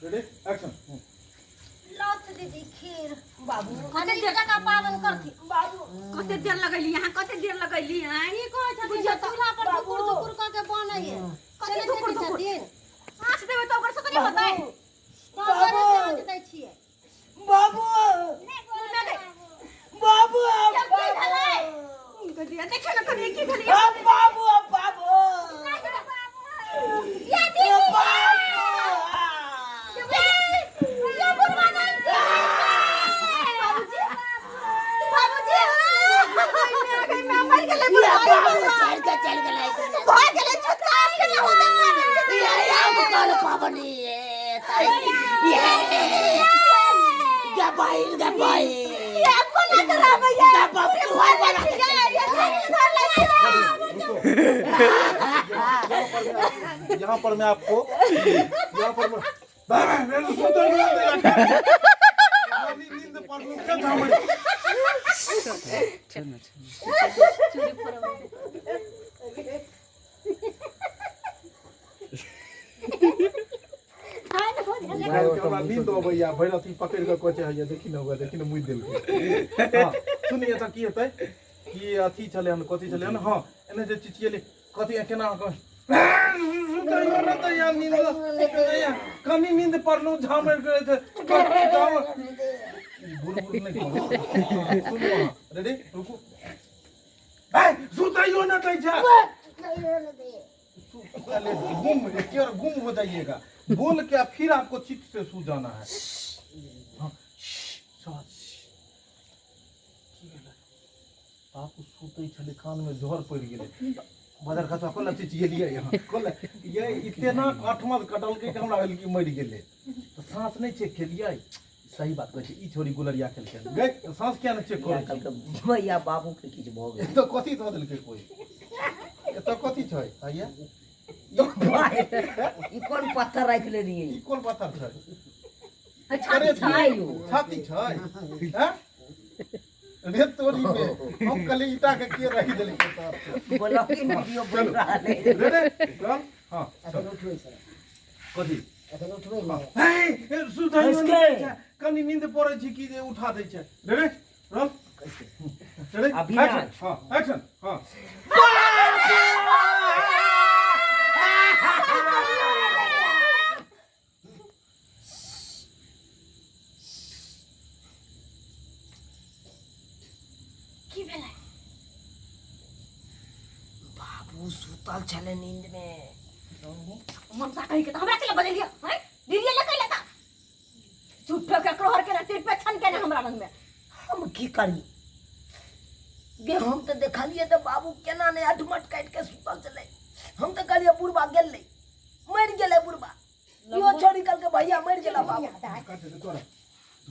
Ready action. लौथ दीदी खीर। बाबू कते देर का पावन करथि बाबू कते देर लगैली अहाँ, कते देर लगैली हैं? की कहै छथिन? बुझियौ तऽ चूल्हा पर बाबू। धुकुर धुकुर कऽ के बनैये। कथी से धुकुर नहि देखै धुकुर? छथिन? आँच देबै तऽ ओकर से तऽ नहि होतै। बाबू आँच दै छियै। बाबू बाबू। की भेलै? देखियौ ने कनि की भेलै। बाबू बाबू या दीदी, या बुढ़वा नहीं। बाबूजी, बाबूजी, मर गेलै बुढ़वा। बाबू चल के चल गेलै। भऽ गेलै छुटका केना होतै? ये आब कोन पाबनि ये गे बहिन, गे बहिन। आब कोना कराबै ये? गे बाप तुहर बना के चल रुको, यहाँ पर मैं आपको, यहाँ पर मैं भाई भाई मेरे सुतो नहीं, नींद पर लू क्या झामड़। हमरा नींद अबैया, भरि अथी पकड़ि कऽ कोचे होइया। देखी ने होगा, देखी ने, मुइ देलकै। हँ सुनिए तऽ की हेतै कि अथी छलै हन, कथी छलै हन? हँ एने जे चिचियेली कथी केना कऽ कनि नींद पड़लहुँ, झामरि करै छै। बुढ़ बुढ़ नहि करू, सुनू अहाँ। रेडी? रुकू। सुतैयो नहि दै छै। पहले गुम एक बार गुम हो जाइएगा, बोल के फिर आपको चित्त से सो जाना है। हाँ, की भेलै? बापू सुतै छलै, कानमे जहर पड़ि गेलै। बदर खसवा कोला चिचियेलियै यहाँ कोला ये इतना काठमा कटलकै कि हमरा भेल कि मरि गेलै। तऽ साँस नहि चेक केलियै। सही बात कहै छै ई छोरी, गुलरिया केलकै गै। साँस किया नहि चेक करै छी? भैया, बाबू के किछु भऽ गेल। एतऽ कथी धऽ देलकै कोइ? एतऽ कथी छै आइया? ई कोन पत्थर राखि लेलियै? ई कोन पत्थर छै? छाती छै। यौ। छाती छै हैं रे तोरी में। हम कहली ईटा के के रखि देलकै तऽ ब्लॉगिंग वीडियो बनि रहल है। रे रे चल। हाँ चल। एखन उठबै सर? कथी? एखन उठबै ने? हे सुतैयो नहि दै छै। कनि नींद पड़ै छै कि जे उठा दै छै। रे रे रोल रे। अभी ना। एक्शन, हाँ एक्शन, हाँ। की भेलै? बाबू सुतल छलै नींद में। ममता कही के तऽ हमरा केला बजेलियै हैं? दीदी ले कैला तऽ झूठो के क्रोहर के ना तिरपे छन के ना हमरा रंग में। हम की करी गे? हम तऽ देखलियै तऽ बाबू केना नहि अठमट काटि के सुतल छलै। हम तऽ कहलियै बुढ़बा गेलै, मरि गेलै बुढ़बा। इहो छोड़ी कहलकै भैया मरि गेला बाबू। काट दे तोरा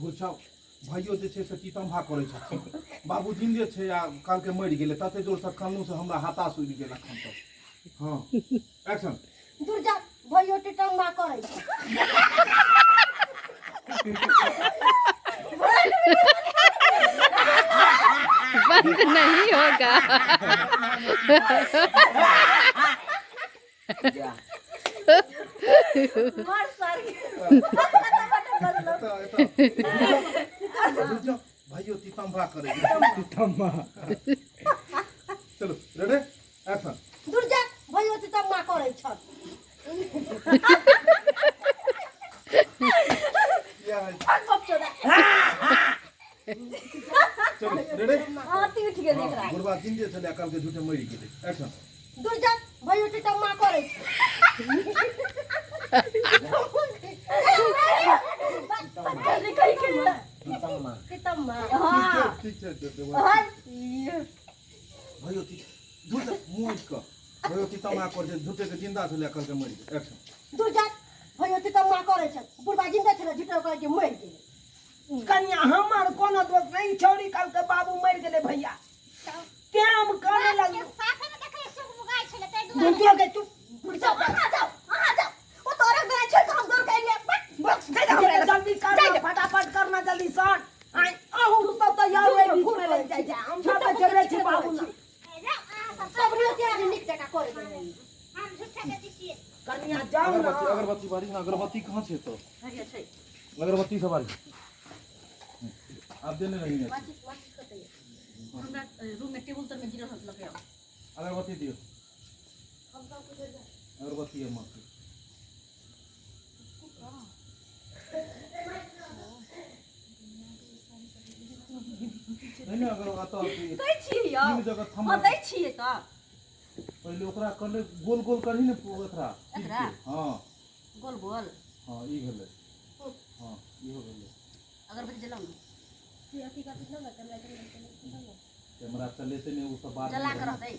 धुर। भाइयो जे छै से चितम्भा करै छथिन। बाबू जिन्दे छै आ कहलकै मरि गेलै। तते जोरसँ कनलहुँ से हमरा हताश उड़ि गेल एखन तक। हाँ एक्शन। दूर जा, भैयो टिटम्बा करै छै। बंद नहीं होगा। जा। मर सर। एतऽ एतऽ धुर जाउ, भाइयो तितम्भा करै छै। तितम्बा। चलू रेडी एक्शन। दूर जा, भैयो टिटम्बा करै छल। किया है? बपचोदा। चलू रेडी। आरती उठि गेल एकरा। बुढ़बा जिन्दे छलै, कहलकै झूठे मरि गेलै। एक्शन। दूर जा, भैयो टिटम्बा करै छै। जल्दी कही के टिटम्मा। टिटम्बा। हाँ। ठीक छै, ठीक छै। हाँ। भैयो ती झूठ मुँह कऽ भैयो तितम्बा करै छै, झूठे के जिंदा छलै, कहलकै मरि गेलै। एक्शन। दूर जा, भैयो टिटम्बा करै छै। बुढ़बा जिंदा छलै, झूठो कहै के मरि गेलै। कनिया, हमर कोनो दोष नहीं। छौड़ी कहलकै बाबू मरि गेलै भैया, तें हम काने लगलहुँ। साफे ने देखले सुगबुगाइ छलै ताहि दुआरे। झूठो के चुप। जाओ, अहाँ जाओ, अहाँ जाओ। ओ तोरा गला छोड़ के हम दौड़ के एलियै। बस बस दे दे हमरा। जल्दी करना, फटाफट करना, जल्दी सर। आइ अहूँ सब तैयार होय बीच में लग जाइ छै। हम सब तऽ जेबै छी बाबू ना। सब न्योतिया नीक जकाँ करै छै। कनिया जाउ ना। अगरबत्ती, अगरबत्ती। बारी ना अगरबत्ती कहाँ छै तो हरिया छै अगरबत्ती सब बारी आप देने रही है माचिस माचिस कतै हमरा रूम में टेबुल तर में गिरल हत लगे अगरबत्ती दियो अगरबत्ती है माँ नहीं नहीं अगर आता दै छियै यौ तीन जगह थम हां दै छियै तऽ पहिले ओकरा करले गोल गोल करही ने एकरा एकरा? हाँ गोल गोल हाँ ई भेलै हाँ इहो भेलै अगरबत्ती जलाउ ने कैमरा चलेतै नहि ओ सब बात जला के रहतै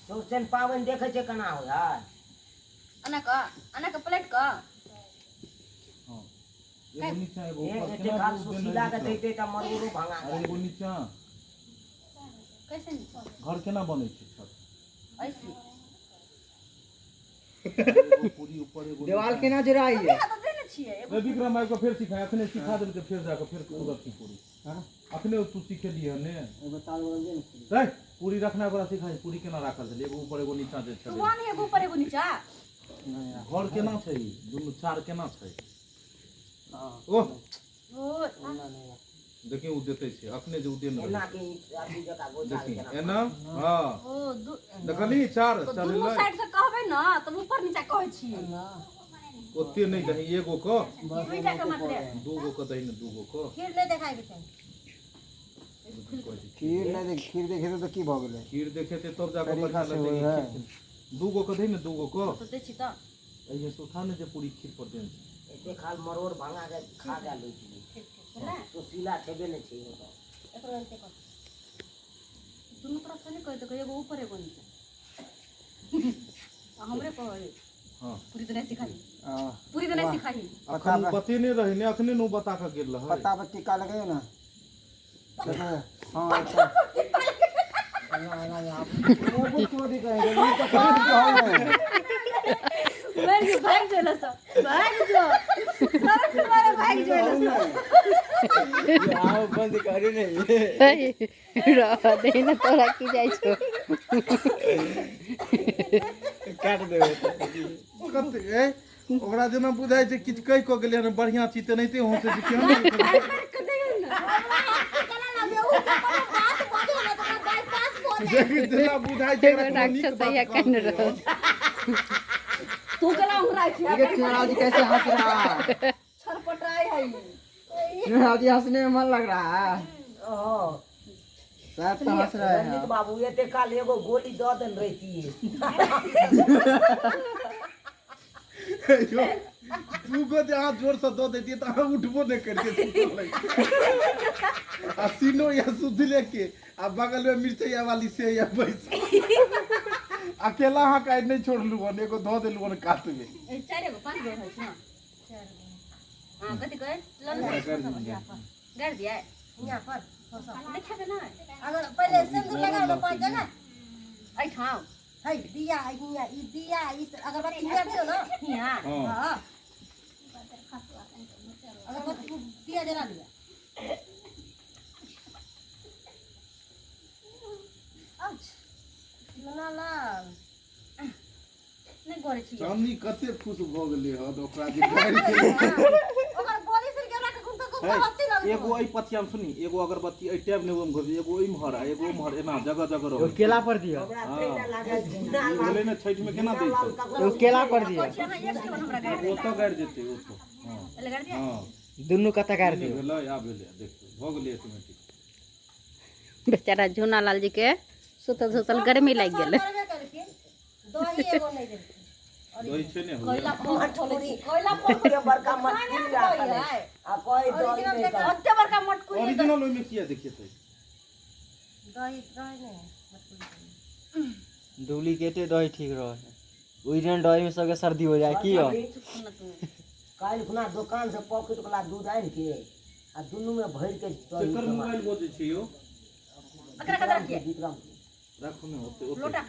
चौरचन पाबनि देखै छै केना होइ है एना कऽ एना कऽ पलटि कऽ हाँ एगो नीचा एगो ऊपर एते केना खाल दू सुशीला के देने दैते तऽ मरोड़ो भंगा अरे एगो नीचा कैसे नीचा घर केना बनै छै छत ऐसे एगो पूरी ऊपर एगो देवाल केना जोड़ाइ है तऽ देने छियै रे विक्रम आबि कऽ फेर सिखाय अखने सिखा देलकै फेर जाकऽ फेर उगरती पूरी हाँ? अखने तू सिखेलियै हन ने एगो तार बदल दे ने। रे पूरी रखना ओकरा सिखाय पूरी केना राखल छलै एगो ऊपर एगो नीचा जे तू छलै वन एगो ऊपर एगो नीचा नहीं यार। घर केना छै ई? दुनू चार केना छै हाँ। ओह ओ ना नहीं यार। देखियौ ओ देतै छै अखने जे ओ देने एना रहै के अथी जकाँ गोचार देखी केना एना हाँ ओ दू देखली चार तो दुनू चलेलै साइड से कहबै ने तब ऊपर नीचा कहै छियै ओते नहि दही एगो क बस दुइटा के मात्रे दूगो क दही ने दूगो क खीर नहि देखायके चाही खीर नहीं देख खीर देखे तो की भऽ गेलै खीर देखेतै तब जाकऽ तरीका बढ़िआँ से लगतै होइ कि है। खीर। दूगो क दही ने दूगो क तो दै छी तऽ एहिमे से उठा ने जे पूरी खीर पर देने छै एते खाल मरोड़ भंगा के खा गेल होइ छै सुशीला छेबे नहि छै ओतऽ एकरो एनते कर दुनू तरफ से नहि कहै तऽ एगो ऊपर एगो नीचा आ हमरे कहै हाँ पूरी तऽ नहि सिखाही हाँ। पूरी तऽ नहि सिखाही अखन ओ बतेने रहै ने अखने ने ओ बता कऽ गेल रहै पत्ता पर टीका लगैयो ना देखो हाँ ऐसा एना एना यहाँ वो क्यों दिख रहे हैं ये तो कहीं भी है मरि जो भागि जो सब भागि जो सारा तुम्हारे भागि जो आओ बंद करू नहीं रह दे ने तोरा की जाइ छौ काट देबै कते ए ओकरा जेना बुझाइ छै किछु कहि कऽ गेलै हन बढ़िआँ चीज तेनाहिते हँसै छै केहन केना लागे उ कोनो बात बजो ना तऽ बाईपास भऽ जाइ जेना बुझाइ छै एगो ओकरा कोनो नीक राक्षस बात या केने कहलकै रहौ हन। तू केना उंघराइ छी देखिए चुनाव जी कैसे हंस रहा है छरपटाइ है चुनाव जी हंसने में मन लग रहा है ओहो सब तो हंस रहे हैं रंजीत बाबू एते काल एगो गोली दऽ देन रहितियै यौ, दूगो जे अहाँ जोरसँ दऽ दैतियै तऽ अहाँ उठबो नहि करितियै सुतल रहितियै। आ सीनो या सुधले के आ बगल में मिरचैया वाली से या बैस अकेला अहाँके आइ नहि छोड़लू हन एगो धऽ देलू हन कातमे चारि गो पाँच गो होइ छै ने हाँ कथी कहै लऽ ने गाड़ि दियै यहाँ पर देखेबै नहि अगर पहिले सिंदूर लगाओ ना पांच जगह एहिठाम है दिया है हियाँ ई दिया ई अगरबत्ती हियाँ दियो ना हियाँ हाँ हाँ अगरबत्ती दिया जला लिया आउच ना ना नहि करै छियै चांदनी कते खुश भऽ गेलै हन ओकरा जे गाड़ि के ओकर बोली सुन के हमरा के घुम के हंसी लगल एगो एहि पथिया मे सुनी एगो अगरबत्ती एहि टैब ने ओहिमे घुसि एगो एम्हर आ एगो ओम्हर एना जगह जगह रहै केला पर दियो हमरा तै लागल झिना ई भेलै ने छठि मे केना दै छै एगो केला पर दियो कहै छी अहाँ एक टेबल हमरा गाड़ि दिअ ओतऽ गाड़ि जेतै ओतऽ हाँ एले गाड़ि दिअ हाँ दुनू कत्ता काट ई दियो भेलै आ भेलै देखियौ भऽ गेलै ऑटोमेटिक बेचारा झूना लाल जी के सुतल सुतल गर्मी लागि गेलै करबे करलखिन दही एगो नहि देलखिन दही छै ने होइए कोयला पर खोलै छी कोयला पर एते बड़का मटकुरी राखल है आ कहै दही नहि दही। ओते बड़का मटकुरी ओरिजिनल ओहिमे किया देखेतै दही दही नहि डुप्लीकेटे दही ठीक रहे ओरिजिनल दही में सबके सर्दी हो जाए की हो काल्हि खुना दोकान से पॉकेट वाला दूध आनि के आ दुनू में भरि के दही केकर जमा। मोबाइल बजै छै यौ एकरा कतऽ रखिए विक्रम राखू ने ओते ओते लोटा।